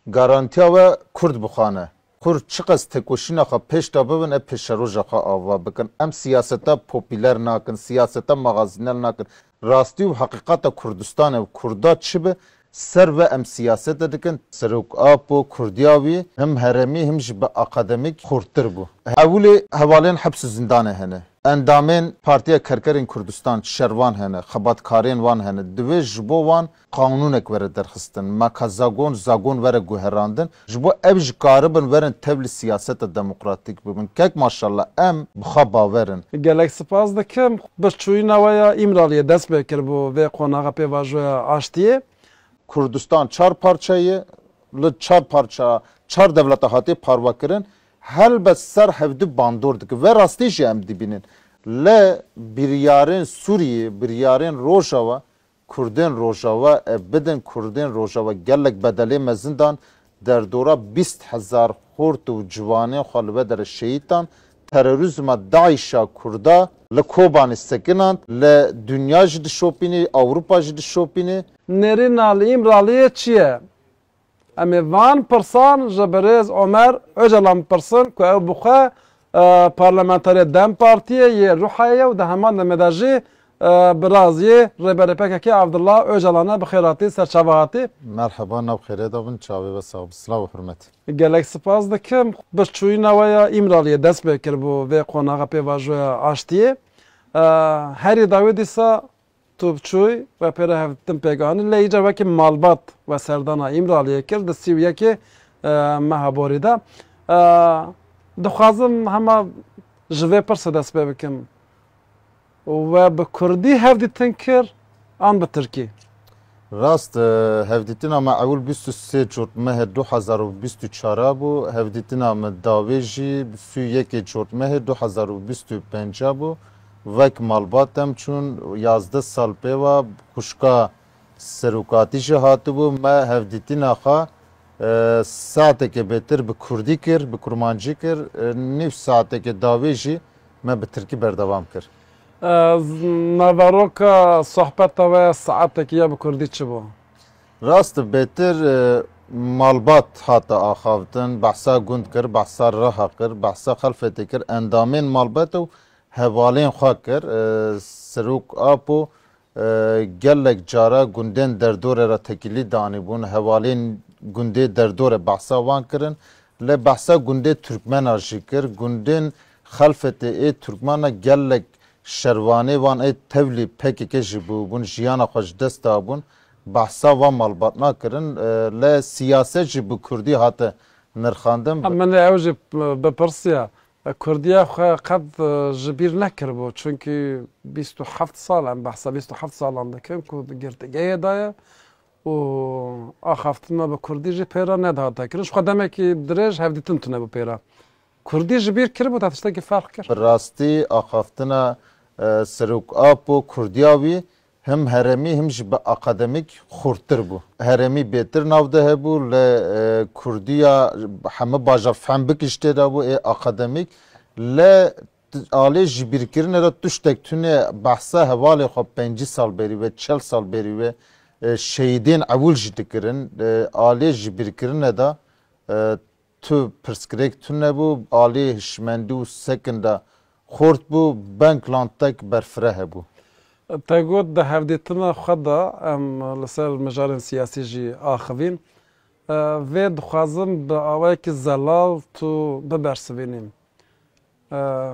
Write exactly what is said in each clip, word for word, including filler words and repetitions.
Garantiya we Kurd bixwane. Kurd çiqas têkoşîna xwe pêş de bibin, e pêşeroja xwe ava bikin. Em siyaseta popüler nakin, siyaseta magazînel nakin. Rastî û heqîqeta Kurdistanê û Kurda çi bi, ser ve em siyasete dikin. Serok Apo, Kurdiya wî him heremî him jî bi akademîk xurttir bû. Ewilê hevalên heps û zindanê hene. Endamên Partiya Kerkerên Kurdistan, şervan hene, xebatkarên wan hene. Divê ji bo wan qanûnek were derxistin. Meka zagon, zagon were guherandin. Ji bo ev jî karibin werin tevlî siyaseta demokratîk bibin. Kek maşallah em bi xwe bawer in. Gelek spas dikim. Birçûyîna we ya Îmraliyê dest pê kiribû vê qonaxa pêvajoya aştiyê. Kurdistan çar parçe ye, li çar parça, çar dewleta hatiye parve kirin. Helbet ser hevdu bandor dike. Ve rastî jî em dibînin. Lê biryarên Sûriyê, biryarên Rojava, Kurdên Rojava, e, bidin Kurdên Rojava gelek bedelê mezin dan, derdora bîst hezar xort û ciwanên xwe li vê derê şehîd dan, terorîzma DAIŞa Kurda li Kobanê sekinand, li dinya jî dişopînê, Ewropa jî dişopînê. Nêrîna li Îmraliyê çi ye? Em ê van pirsan ji birêz Omer Ocalan bipirsin ku ew bi xwe, e, parlamenterê DEM Partiyê yê Ruhayê ye û di heman demê de jî, e, biraziyê Rêberê P K K Abdullah Ocalan e. Bi xêr hatî, ser çava hatî. Merheba, nav xêrê de bin, çavê we sax bi, silav û hurmet. Gelek spas dikim. Birçûyîna we ya Îmraliyê dest pê kiribû vê qonaxa pêvajoya aştiyê. E, herî dawî dîsa tu biçûy we pê re hevdîtin pêk anî. Lê îcar wekî malbat we serdana Îmraliyê kir di sî û yekê, e, meha borî de. E, dixwazim hema ji vê pirsê dest pê bikim. We bi kurdî hevdîtin kir an bi tirkî? Rast e, hevdîtina me ewil bîst û sê Cotmehê du hezar û bîst û çar bû, hevdîtina me dawê jî sî û yekê Cotmehê du hezar û bîst û pênc bû. Wek malbat em çûn, yazdeh sal pê ve xwişka serokatî jî hatibû. Me hevdîtina xwe, e, saeteke bêtir bi kurdî kir, bi kurmancî kir. E, nîv saeteke dawê jî me bi tirkî berdewam kir. E, z-, naveroka sohbeta we saetekî ya bi kurdî çi bû? Rast e, bêtir, e, malbat hate axaftin, behsa gund kir, behsa Riha kir, behsa Xelfetê kir, endamên malbat û hevalên xwe kir. E, Serok Apo, e, gelek cara gundên derdorê re tekîlî danîbûn, hevalên gundê derdorê behsa wan kirin. Lê behsa gundê Turkmena jî kir, gundên Xelfetê ê Turkmana gelek şervanê wan ê tevlî P K K jî bûbûn, jiyana xwe ji dest dabûn. Behsa van malbatna kirin, e, lê siyaset jî bi kurdî hate nirxandin. Em min ê ew jî bipirsiya. Kurdiya xwe qet, e, ji bîr nekiribû, çunkî bîst û heft sal, em behsa bîst û heft salan dikin ku di girtîgehê de ye û axaftina bi kurdî jî pê re nedihate kirin. Ji xwe demekî dirêj hevdîtin tune bû pê re. Kurdî ji bîr kiribû, te tiştekî ferq kir. Bi rastî axaftina, e, Serok Apo, kurdiya wî him heremî him jî bi akademîk xurttir bû. Heremî bêtir nav de hebû, lê, e, kurdiya hemî bajar fehm bikî ji tê de bû, ê akademîk. Lê t-, alê jibîrkirinê de tiştek tune behsa hevalê xwe pêncî sal berî ve, çel sal berî ve, e, şehîdên ewil jî dikirin. E, alê jibîrkirinê de, e, tu pirsgirêk tune bû, alî hişmendî û sekin de xurt bû, beng lantek berfireh hebû. Te got di hevdîtina xwe de em li ser mijarên siyasî jî axivîn. E, vê dixwazim bi awayekî zelal tu bibersivînî. E,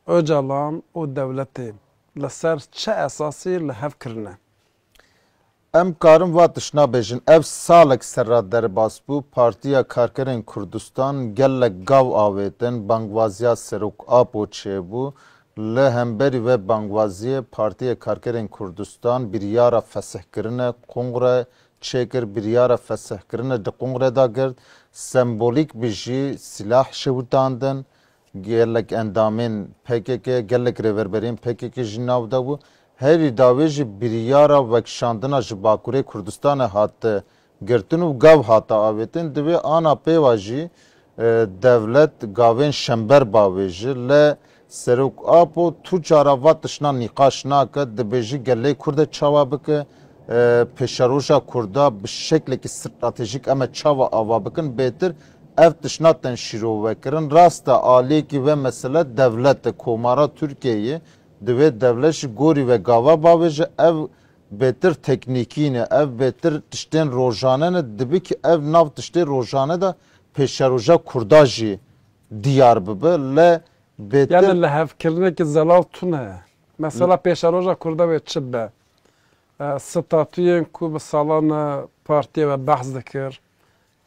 Ocalan û dewletê li ser çi esasî li hev kirine? Em karin va tişna bêjin, ev salek serra derbas bû, Partiya Karkerên Kurdistan gelek gav avêtin, bangvaziya Serok Apo çêbû. Li hemberî vê bangvaziyê Partiya Karkerên Kurdistan biryara fesihkirine kongre çêkir, biryara fesihkirine di kongre de girt, sembolîk bi jî silah şewitandin. Gelek endamên P K K, gelek rêverberiyên P K K jî nav de bû. Herî dawê jî biryara vekişandina ji Bakurê Kurdistanê hate girtin û gav hate avêtin. Divê ana pêva jî, e, dewlet gavên şember bavêje. Lê Serok Apo tu cara va tişna nîqaş nake, dibêjî gelê Kurd e çawa bike, e, pêşeroja Kurda bi şeklekî stratejîk em ê çawa ava bikin, bêtir ev tişt natin şîrove kirin. Rast e, aliyekî ve mesele dewlet e, komara Tirkiyeyê, divê dewlet ji gorî ve gava bavêje, ev bêtir teknîkî ne, ev bêtir tiştên rojane ne, dibe ki ev nav tiştê rojane de pêşeroja Kurda jî diyar bibe. Le bêtir Yani lihevkirinekî zelal tune. Mesela pêşeroja Kurda wê çi be? E, statuyên ku bi salan e partiyê ve behs dikir.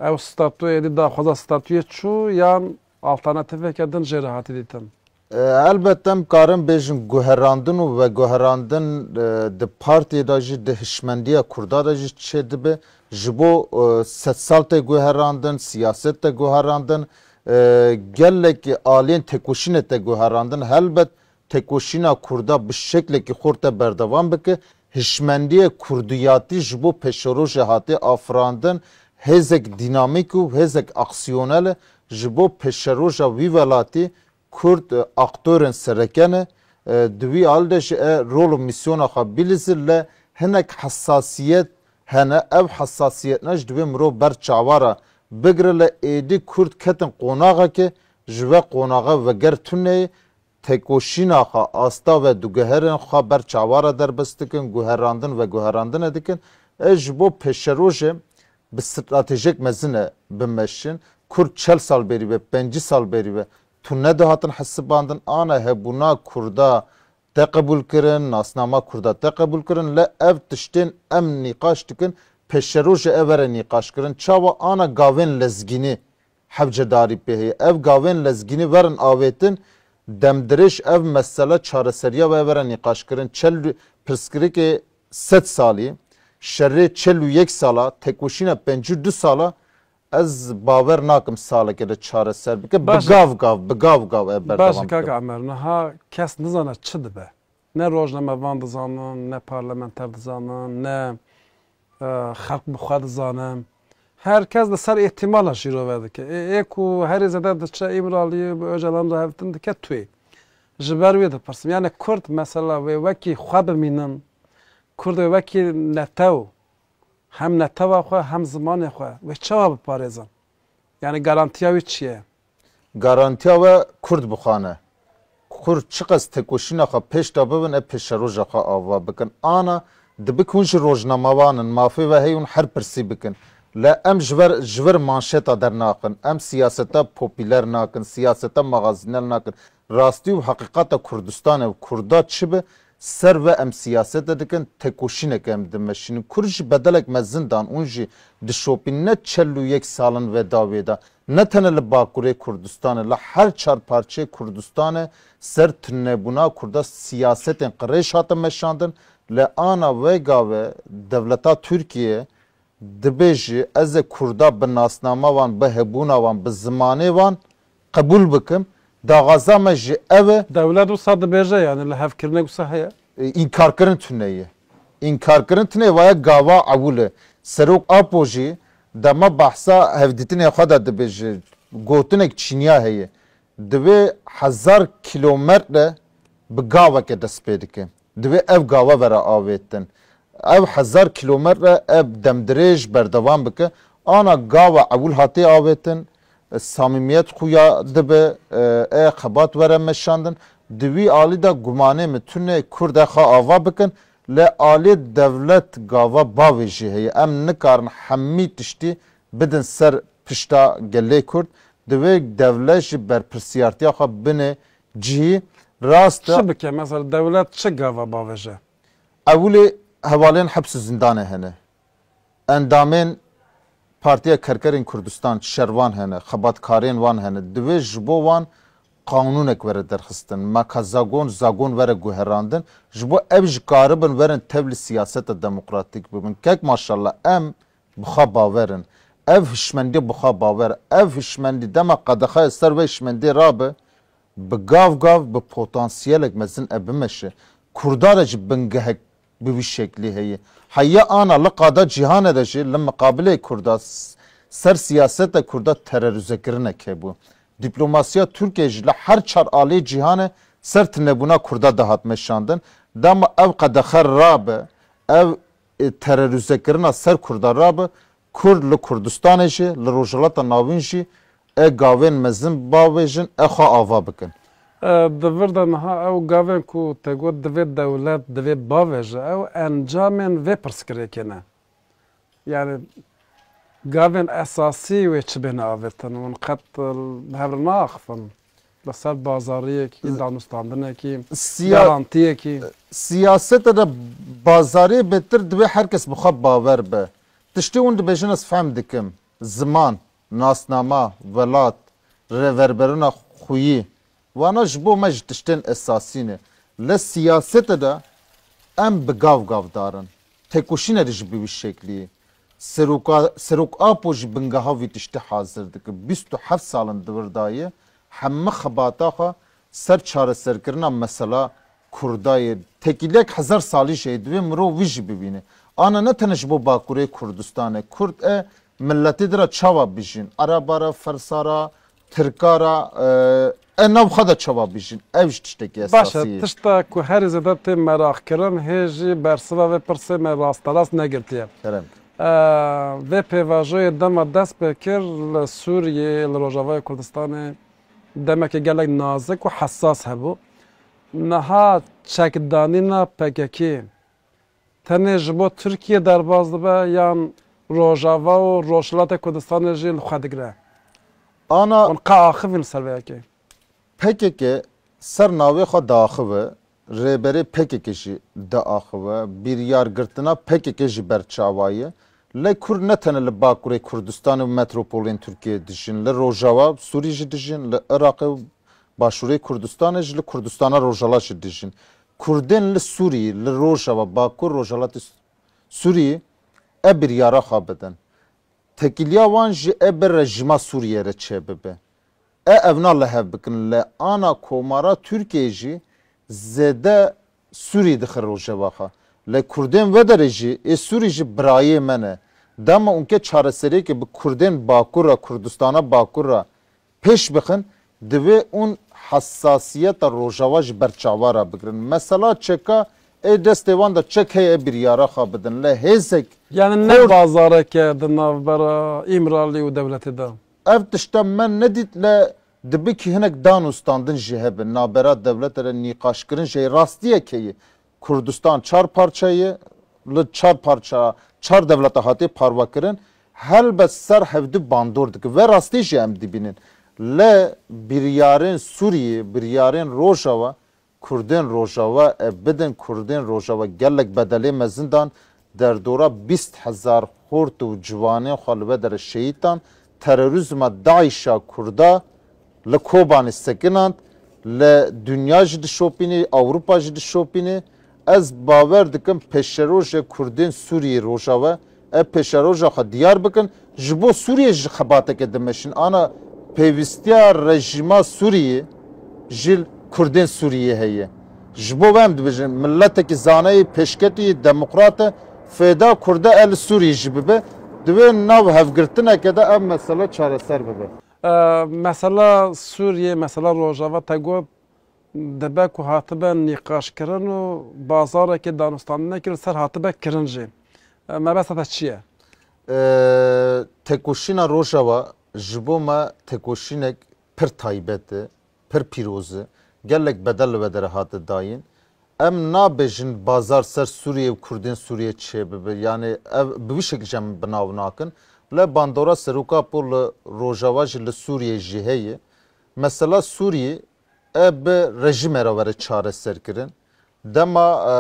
Ew statuyê êdî daxwaza statuyê çû yan alternatîfeke din jê re hatî dîtin? E, elbet em karin bêjin guherandin û veguherandin, e, di partiyê de jî, di hişmendiya Kurda de jî çêdibe. Ji bo, e, sedsal tê guherandin, siyaset tê guherandin, e, gelek aliyên têkoşînê tê guherandin. Helbet têkoşîna Kurda bi şeklekî xurt tê berdewam bike. Hişmendiyê kurdiyatî ji bo pêşerojê hatiye afirandin, hêzek dînamîk û hêzek aksiyonel e. Ji bo pêşeroja wî welatî Kurd, e, aktorên sereke ne. E, di wî alî de jî e rol û mîsyona xwe bilîzin, le hinek hesasiyet hene. Ev hesasiyetne jî divê mirov ber çawa re bigire, le êdî Kurd ketin qonaxekê, ji ve qonaxe veger tune ye. Têkoşîna xwe asta ve diguherin, xwe ber çawa re derbas dikin, guherandin veguherandinê dikin. E, ji bo pêşerojê bi stratejiyek mezin e bimeşin. Kurd çel sal berî ve, pêncî sal berî ve tune dihatin hesibandin, ana hebûna Kurda te qebûl kirin, nasnama Kurda te qebûl kirin, le ev tiştên em nîqaş dikin, pêşerojê ev were nîqaş kirin. Çawa ana gavên lezgînî hevcedarî pê heye. Ev gavên lezgînî werin avêtin, demdirêj ev mesele çareseriya ve were nîqaş kirin. Çel pirsgirêkê sed salî, şerê çel û yek sala, têkoşîna pêncî û du sala, ez bawer nakim saleke de çareser bike. Bi Baş e. gav gav, bi gav gav ev Baş berdewam e, kaka bike. Emer, niha kes nizane çi dibe. Ne rojnamevan dizanin, ne parlamenter dizanin, ne, e, xelk bi xwe dizanin. Her kes li ser îhtimala şîrove dike. Ê, ê ku herî zêde diçe Îmraliyê bi Ocalan re hevdin dike tuyê. Ji ber wê dipirsim. Yani Kurd mesela wê wekî xwe bimînin, Kurd wê wekî netew, hem netewa xwe hem zimanê xwe wê çawa biparêzin? Yani garantiya wî çi ye? Garantiya we Kurd bixwe ne. Kurd çiqas têkoşîna xwe pêş de bibin, e pêşeroja xwe ava bikin. Ana dibe ku hûn jî rojnamevan in, mafê we heye hûn her pirsî bikin. Le em ji vir, ji vir manşeta dernaxin. Em siyaseta popûler nakin, siyaseta magazînel nakin. Rastî û heqîqeta Kurdistanê û Kurda çi be, ser ve em siyasete dikin, têkoşîneke em dimeşînin. Kurd jî bedelek mezin dan, hûn jî dişopînin, ne çel û yek salin ve dawê de. Ne tene li Bakurê Kurdistanê, li her çar parçeyê Kurdistanê ser tunebûna Kurda siyasetên qirêj hate meşandin. Li ana vê gavê dewleta Tirkiye dibêjî, ez ê Kurda bi nasnama wan, bi hebûna wan, bi zimanê wan qebûl bikim. Daxwaza me jî ev e. Dewlet wisa dibêje, yani lihevkirinek wisa heye? E, înkarkirin tune ye. Înkarkirin tune ye, vaya gava ewil e. Serok Apo jî dema behsa hevdîtinê xwe de dibêje, gotinek çîniya heye. Divê hezar kîlometre bi gaveke dest pê dike. Divê ev gava were avêtin. Ev hezar kîlometre, ev demdirêj berdewam bike. Ana gava ewil hatiye avêtin, samîmiyet xuya dibe, e, e, xebat were meşandin. Di wî alî de gumanê min tune Kurd e xwe ava bikin, lê alê dewlet gava bavê jî heye. Em nikarin hemî tiştî bidin ser pişta gelê Kurd. Divê dewlet jî berpirsiyartiya xwe bine cihî. Rast e. Çi bike? Mesela dewlet çi gava bavêje? Ewilê hevalên heps û zindanê hene. Endamên Partiya Kerkerên Kurdistan, şervan hene, xebatkarên wan hene. Divê ji bo wan qanûnek were derxistin. Maka zagon, zagon were guherandin. Ji bo ev jî karibin werin tevlî siyaseta demokratîk bibin. Kek maşallah em bi xwe bawer in. Ev hişmendî bi xwe bawer. Ev hişmendî dema qedexeya ser vê hişmendî rabe, bi gav gav bi potansiyelek mezin e bimeşe. Kurda de jî bingehek bi vî şeklî heye. Heya ana li qada cîhanê de jî li miqabilê Kurda s-, ser siyaseta Kurda tererîzekirinek hebû. Dîplomasiya Tirkiyê jî li her çar aliyê cîhanê ser tunebûna Kurda dihat meşandin. Dema ev qedexe rabe, ev e, terorîzekirina ser Kurda rabe, Kurd li Kurdistanê jî, li Rojhilata Navîn jî e gavên mezin bavêjin, e xwe ava bikin. E, di vir de niha ew gavên ku te got divê dewlet, divê bavêje, ew encamên vê pirsgirêkê ne. Yani gavên esasî wê çi bêne avêtin, hûn qet, e, bi hev re naaxifin. Li ser bazariyekî, danûstandinekî, Siya-, garantiyekî. Siyasete de bazariyê bêtir divê her kes bi xwe bawer be. Tiştê hûn dibêjin ez fehm dikim. Ziman, nasnama, welat, rêveberûna xweyî. Wana ji bo me ji tiştên esasî ne. Li siyasete de em bi gav gav darin. Tekoşîne de jî bi wî şeklî. Seroka-, Serok Apo jî bingeha vî tiştî hazir dike. Bîst û heft sal in di wir de ye. Hemî xebata xwe ser çareserkirina mesela Kurda ye. Tekîlek hezar salî jî heye, divê mirov wî jî bibîne. Ana ne tenê ji bo Bakurê Kurdistanê. Kurd e miletê di re çawa bijîn? Ereba re, Fersa re, Tirka re, e, e nav xwe de çawa bijîn? Ev jî tiştekî esasî ye. Baş e, tişta ku herî zêde tê meraq kirin, hê jî bersiva vê pirsê me rasterast negirtiye. Kerem. E, vê pêvajoyê dema dest pê kir li Sûriyê, li Rojavayê Kurdistanê demekê gelek nazik û hesas hebû. Niha çekdanîna P K K tenê ji bo Tirkiye derbas dibe yan Rojava û Rojhilatê Kurdistanê jî li xwe digire? Ana Hûn qe axivîn li ser vê yekê? P K K ser navê xwe diaxive, rêberê P K K jî diaxive, biryargirtina P K K jî berçawa ye. Lê Kurd ne tenê li Bakurê Kurdistanê û metropolên Tirkiyeyê dijîn, li Rojava Sûrî jî dijîn, li Iraqê û Başûrê Kurdistanê jî, li Kurdistana Rojhila jî dijîn. Kurdên li Sûrî, li Rojava, Bakur Rojhilatê Sûrî e biryara xwe bidin. Tekîliya wan jî e bi rejîma Sûriyê re çêbibe. E evna li hev bikin, li ana komara Tirkiyeyê jî zêde Sûrî dixe rojeva xwe. Lê Kurdên vê derê jî, ê Sûrî jî birayê me ne. Dema unke çareseriyekê bi Kurdên Bakur re, Kurdistana Bakur re pêş bixin, divê ûn hesasiyeta Rojava ji ber çava re bigirin. Mesela çeka ê destê wan de çek heye, ê biryara xwe bidin. Lê hêzek Yani ne xort bazareke di navbera Îmralî û dewletê de? Ev tişta me nedît, lê dibikî hinek dan û standin jî hebe. Navbera dewlete re nîqaşkirin jî rastiyek heye. Kurdistan çar parça ye, li çar parça, çar dewleta hatiye parvekirin. Helbet ser hevdu bandor dike. Ve rastî jî em dibînin. Lê biryarên Sûriyê, biryarên Rojava, Kurdên Rojava, e, bidin Kurdên Rojava gelek bedelê mezin dan, derdora bîst hezar xort û ciwanên xwe li ve dere şehîd dan, terorîzma DAIŞa Kurda li Kobanê sekinand, li dinya jî dişopînê, Ewropa jî dişopînê. Ez bawer dikim pêşerojê Kurdên Sûriyê Rojava, ev pêşeroja xwe diyar bikin, ji bo Sûriyê jî xebateke dimeşin. Ana pêwîstiya rejîma Sûriyê ji Kurdên Sûriyê heye. Ji bo ve em dibêjin, miletekî zaneyê pêşketî, demokrat e, fêda Kurda e li Sûriyê jî bibe, divê nav hevgirtineke de ev mesele çareser bibe. E, mesela Sûriyê, mesela Rojava te got, dibe ku hatibe nîqaşkirin û bazarekê danûstandinekî li ser hatibe kirin jî. E, mebesta te çi ye? E, tekoşîna Rojava ji bo me tekoşînek pir taybet e, pir pîroz e. Gelek bedel li we dere hate dayîn. Em nabêjin bazar ser Sûriyê û Kurdên Sûriyê çêbibe. Yanî ev bi wî şekil jî em bi nav nakin. Lê bandora Serok Apo li Rojava jî li Sûriyê jî heye. Mesela Sûriyê e bi rejîmê re were çareserkirin. Dema, e,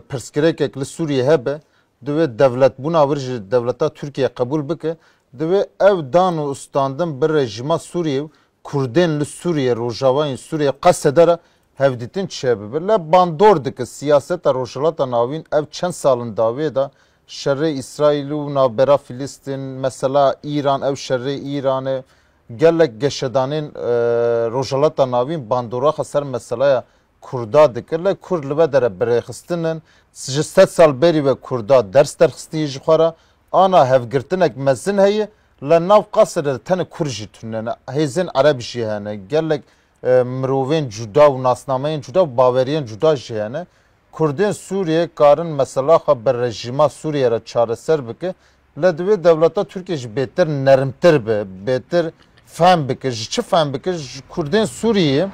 pirsgirêkek li Sûriyê hebe, divê dewletbûna wir ji dewleta Tirkiye qebûl bike, divê ev dan û standin bi rejîma Sûriyê û Kurdên li Sûriyê, Rojavayên Sûriyê, Qesede re hevdîtin çêbibe. Lê bandor dike siyaseta Rojhilata Navîn ev çend sal in dawiyê de şerê Îsraîl û navbera Filistîn, mesela Îran, ew şerê Îranê, gelek geşedanên, e, Rojhilata Navîn bandora xwe ser meselaya Kurda dike. Lê Kurd li ve dere birêxistin in. Ji sed sal berî ve Kurda ders derxistî ji xwe re. Ana hevgirtinek mezin heye. Li nav Qasirê de tenê Kurd jî tune ne. Hêzên Ereb jî hene. Gelek, e, mirovên cuda û nasnameyên cuda û baweriyên cuda jî hene. Kurdên Sûriyê karin mesela xwe bi rejîma Sûriyê re çareser bike, lê divê dewleta Tirkiye jî bêtir nermtir be, bêtir fehm bike. Ji çi fehm bike? Ji Kurdên Sûriyê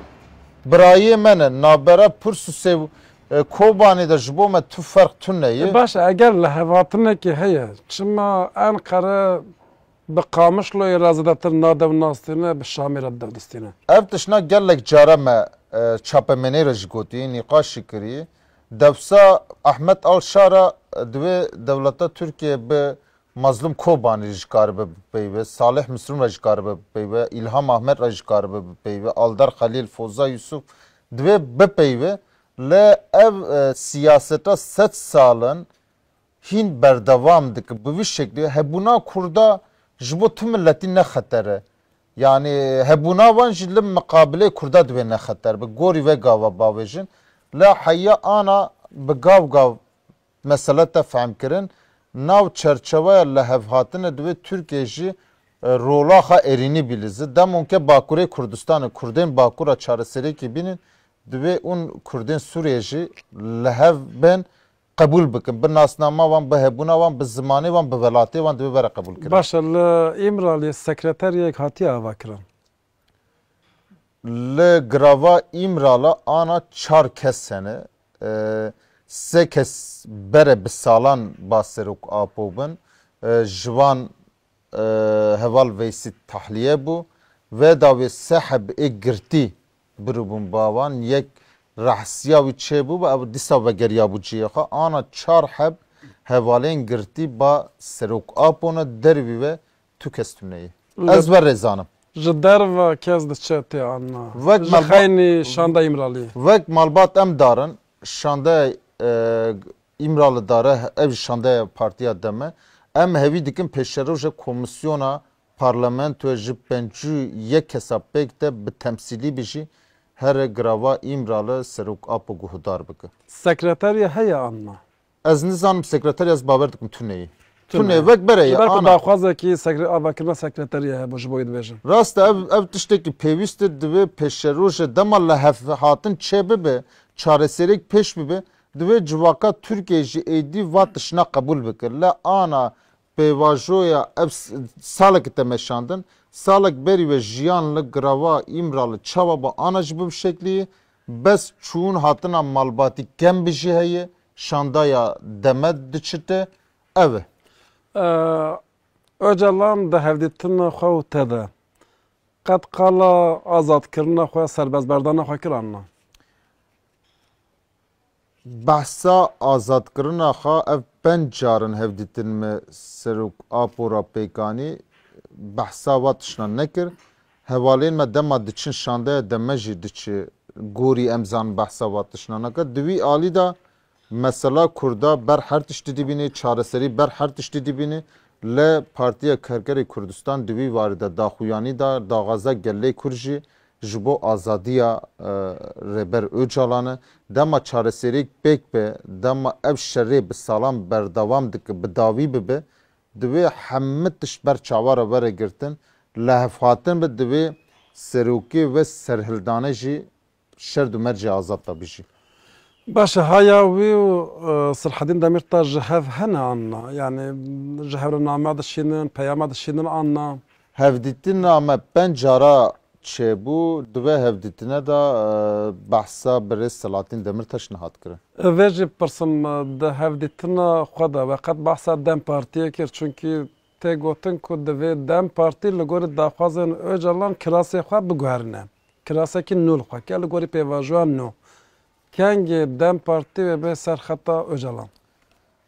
birayê me ne, navbera Pirs û Sêw-, e, Kobanê de ji bo me tu ferq tune ye. E, baş e, eger lihevhatinekê heye, çima Enqere bi Qamişloyê re zêdetir nade û nastîne, bi Şamê re didistîne? Ev tiştna gelek cara me, e, çapemenê re jî gotî, nîqaş jî kirî. Dewsa Ahmet Al Şara, e, divê dewleta Tirkiye bi Mazlûm Kobanî jî karibe bipeyve, Salih Misrûn re jî karibe bipeyve, Îlham Ahmet re jî karibe bipeyve, Aldar Xelîl, Foza Yusuf divê bipeyve. Lê ev, e, siyaseta sed sal in hîn berdewam dike. Bi vî şeklî hebûna Kurda ji bo tu miletî ne xeter e. Yanî hebûna wan jî li miqabilê Kurda divê ne xeter be. Gorî vê gava bavêjin. Lê heya ana bi gav gav mesele te fehm kirin. Nav çerçeveya lihevhatine divê Tirkiye jî, e, rola xwe êrînî bîlize. Demonke Bakurê Kurdistanê, Kurdên Bakura çareseriyekê bînin, divê ûn Kurdên Sûriyê jî li hev bên, qebûl bikin. Bi nasnama wan, bi hebûna wan, bi zimanê wan, bi welatê wan divê were qebûl kirin. Baş e, li Îmraliyê sekreteriyek hatiye avakirin? Li girava Îmrala ana çar kes hene. E, sê kes bere bi salan ba Serok Apo bin. E, ji wan, e, heval Veysî tahliye bû. Veda wê sê heb ê girtî biribûn ba wan. Yek rehsiya wî çêbû, ev dîsa vegeriyabû cihê xwe. Ana çar heb hevalên girtî ba Serok Apo ne, dervî ve tu kes tune ye. Li Ez ve rê zanim. Ji derve kes diçe tê anna. Vek Ji malba- xeynî şanda Îmraliyê. Vek malbat em darin, şandeya, e, Îmrali dare, ev jî şandeya Partiya Deme. Em hevî dikin pêşeroja komisyona parlamentoya ji pêncî û yek kesa pêk de bi temsîlî bijî here girava Îmrali Serok Apo guhdar bike. Sekreterî heye anna? Ez nizanim sekreterî, ez bawer dikim tune ye. Tune. Tune, vek bere ye, Ji ber ku ana. daxwazekî sekre-, avakirina sekreterî hebû ji bo wî dibêjin. Rast e, ev, ev tiştekî pêwîst e, divê pêşeroja dema lihevhatin çê bibe, çareseriyek pêş bibe, divê civaka Tirkiyê jî êdî va tiştna qebûl bike. Lê ana pêvajoya ev s-, salek te meşandin, salek berî ve jiyan li girava Îmrali çawa ba ana jî bi şeklî ye, bes çûn hatina malbatî kem bi jî heye, şandaya Deme diçite, ev e. E, Ocalan di hevdîtina xwe û te de qet qala azadkirina xwe, serbestberdana xwe kir anna? Behsa azadkirina xwe ev penc carin hevdîtin me Serok Apo ra pêk anî, behsa wa tişna nekir. Hevalên me dema diçin şandeya Deme jî diçi, gorî em zan behsa wa tişna neke. Di wî alî de mesela Kurda ber her tiştî dibînî, çareserî ber her tiştî dibînî. Lê Partiya Kerkerê Kurdistan di wî warî de daxuyanî da, daxwaza gelê Kurd jî ji bo azadiya, e, Rêber Ocalan e. Dema çareseriyek pêk be, dema ev şerê bi salan berdewam dike, bi dawî bibe, divê hemî tişt ber çawa re were girtin, lihevhatin be, divê serokê ve serhildane jî şerd û mercê azad de bijî. Baş e, haya wî û, e, Sirhedîn Demîrtaş ji hev hene anna? Yanî ji hev re name dişînin, peyama dişînin anna? Hevdîtina me penc cara çêbû, di vê hevdîtine de, e, behsa birêz Selahattin Demirtaş nehat kirin. Vê jî pirsim, e, di hevdîtina xwe de we qet behsa DEM Partiyê kir, çunkî tê gotin ku divê DEM Partî li gorî daxwazên Ocalan kirasê xwe biguherîne. Kirasekî nû li xwe ke li gorî pêvajoya nû. Kengê DEM Partî wê bê ser xeta Ocalan?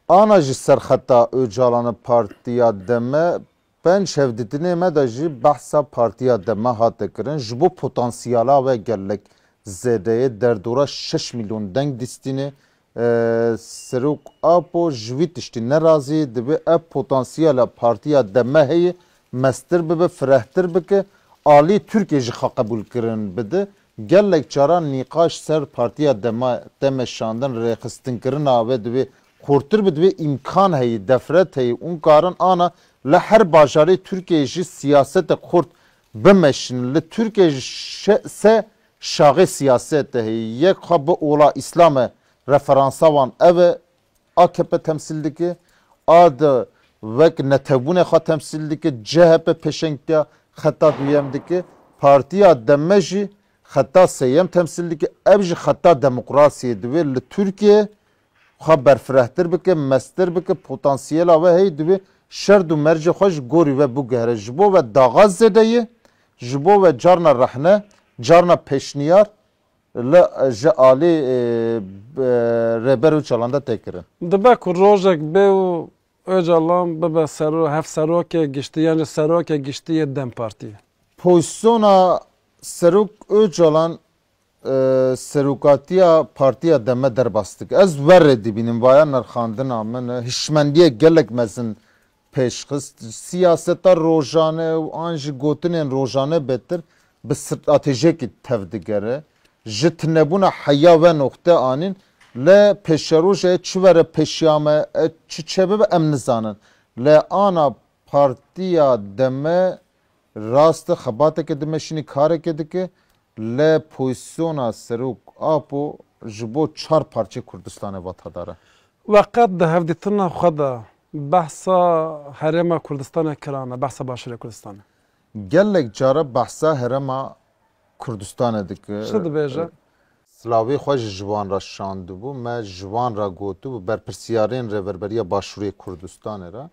Ana jî ser xeta Ocalan e Partiya Deme. Penc hevdîtinê me de jî behsa Partiya Deme hate kirin. Ji bo potansiyala we gelek zêde ye. Derdora şeş milyon deng dîstîne. E, Serok Apo ji wî tiştî nerazî, divê ev potansiyela Partiya Deme heye, mestir bibe, firehtir bike, alî Tirkiyê jî xwe qebûlkirin bide. Gelek caran nîqaş ser Partiya Dema te meşandin, rêxistinkirina ve divê xurtir bi, divê îmkan heye, defret heye, ûn karin ana li her bajarê Tirkiyeyê jî siyasete xurt bimeşin. Li Tirkiyeyê jî şe-, se şaxê siyasete heye. Yek xwe bi ola Îslam e, Referansa wan ev e, A K P temsîl dike, A D wek netewbûnê xwe temsîl dike, C H P pêşengtiya xeta duyem dike, Partiya Deme jî xeta sêyem temsîl dike, ev jî xeta demokrasiyê divê li Tirkiyeyê xwe berfirehtir bike, mestir bike, potansiyela we heye, divê şerd û mercê xwe ji gorî we biguhere. Ji bo we daxa zêde ye, ji bo we carna rehne, carna pêşniyar li, ji alî, e, e, Rêber Ocalan de tê kirin. Dibe ku rojek bê û Ocalan bibe sero-, hevserokê giştî, yan jî serokê giştî yê DEM Partiyê. Pozisyona Serok Ocalan, e, serokatiya Partiya Deme derbas dike. Ez werê dibînim, vaya nirxandina min e, hişmendiyek gelek mezin pêşxist. Siyaseta rojane û an jî gotinên rojane bêtir bi stratejiyekî tevdigere. Ji tunebûna heya ve noxte anîn, lê pêşerojê çi were pêşiya me, e, çi çêbibe em nizanin. Lê ana Partiya Deme rast e, xebateke dimeşînî, kareke dike, lê pozisyona Serok Apo ji bo çar parçeyê Kurdistanê vatadar e. We qet di hevdîtina xwe de behsa Herêma Kurdistanê kirane, behsa Başûrê Kurdistanê? Gelek cara behsa Herêma Kurdistanê dike. Çi dibêje? Silavê xwe jî ji wan re şandibû, me ji wan re gotibû, berpirsiyarên Rêverberiya Başûrê Kurdistanê re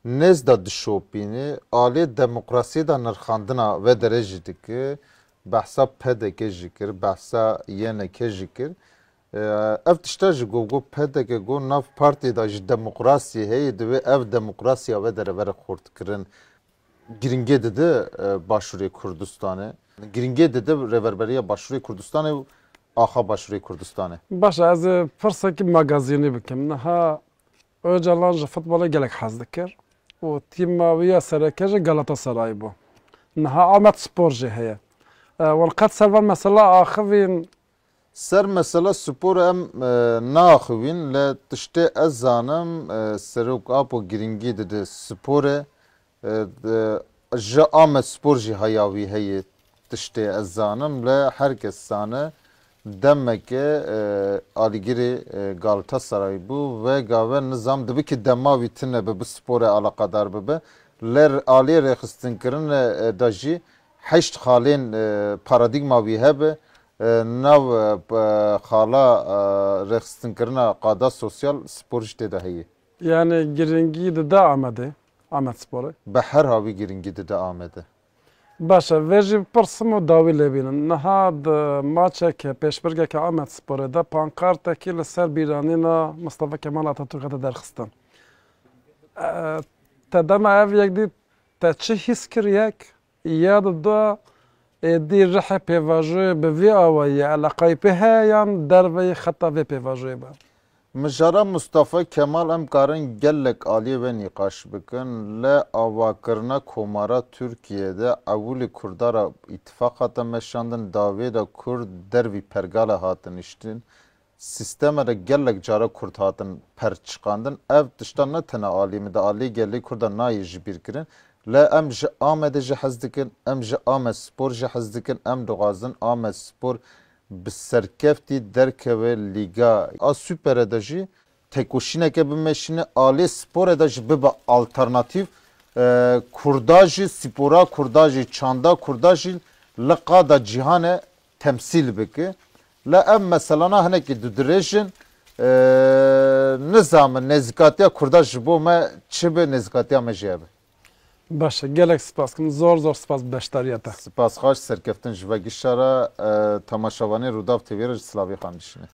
nêz de dişopîne, alê demokrasiyê de nirxandina vê derê jî dike, behsa P D K jî kir, behsa Y N K jî kir. E, ev tişta jî got, got P D K, got nav partiyê de jî demokrasiyê heye, divê ev demokrasiya vê derê were xurtkirin. Giringê dide, e, Başûrê Kurdistanê. Giringê dide Rêverberiya Başûrê Kurdistanê û axa Başûrê Kurdistanê. Baş e, ez ê pirsekî magazînî bikim. Niha Ocalan ji futbolê gelek hez dikir û tîma wî ya sereke jî Galatasaray bû. Niha Amed Spor jî heye. E, wan qet ser van mesela axivîn? Ser mesela spor em, e, naaxivîn, lê tiştê ez zanim, e, Serok Apo giringî dide sporê. E, de, ji Amed Spor jî heya wî heye, tiştê ez zanim, lê her kes zane demeke, e, alîgirê, e, Galatasaray bû. Vê gave nizam dibe ki dema wî tune be, bi sporê alaqadar bibe. Lê aliyê rêxistinkirinê, e, de jî heşt xalên, e, paradîgma wî hebe, e, nav, e, p-, xala, e, rêxistinkirina qada sosyal spor jî tê de heye. Yani giringî dide Amedê, Amed Sporê? Bi her hawî giringî dide Amedê. Baş e, vê jî bipirsim û dawî lê bînim. Niha di maçeke pêşbirgeke Amed Sporê de pankartekî li ser bîranîna Mustafa Kemal Atatürk hate derxistin. E, te dema ev yek dît, te çi hîs kir yek? Ya di da êdî rihê pêvajoyê bi vî awayî eleqayî pê heye yan derveyî xeta vê pêvajoyê be? Mijara Mustafa Kemal em karin gelek aliyê ve nîqaş bikin, lê avakirina Komara Tirkiyê de ewilî Kurda re îtifaq hate meşandin, dawê de Kurd dervî pergale hatin niştin. Sîsteme de gelek cara Kurd hatin perçiqandin. Ev tişta ne tena alî min de, alî gelê Kurda nayê ji bîr kirin. Lê em ji Amedê jî hez dikin, em ji Amed Spor jî hez dikin, em dixwazin Amed Spor bi serkeftî derkeve Lîga A Superê de jî têkoşîneke bimeşîne, alê sporê de jî bibe alternatîf, e, Kurda jî, spora Kurda jî, çanda Kurda jî li qada cîhanê temsîl bike. Lê ev meselana hinekî dudirêj in. E, nizamin nêzîkatiya Kurda ji bo me çi be, nêzîkatiya me jî ev e. Baş e, gelek spas kim. Zor zor spas beşdariya te. Spas xweş, serkeftin ji ve gişa re, e, temaşevanê Rûdaw T V re ji silavê xwe nişîne.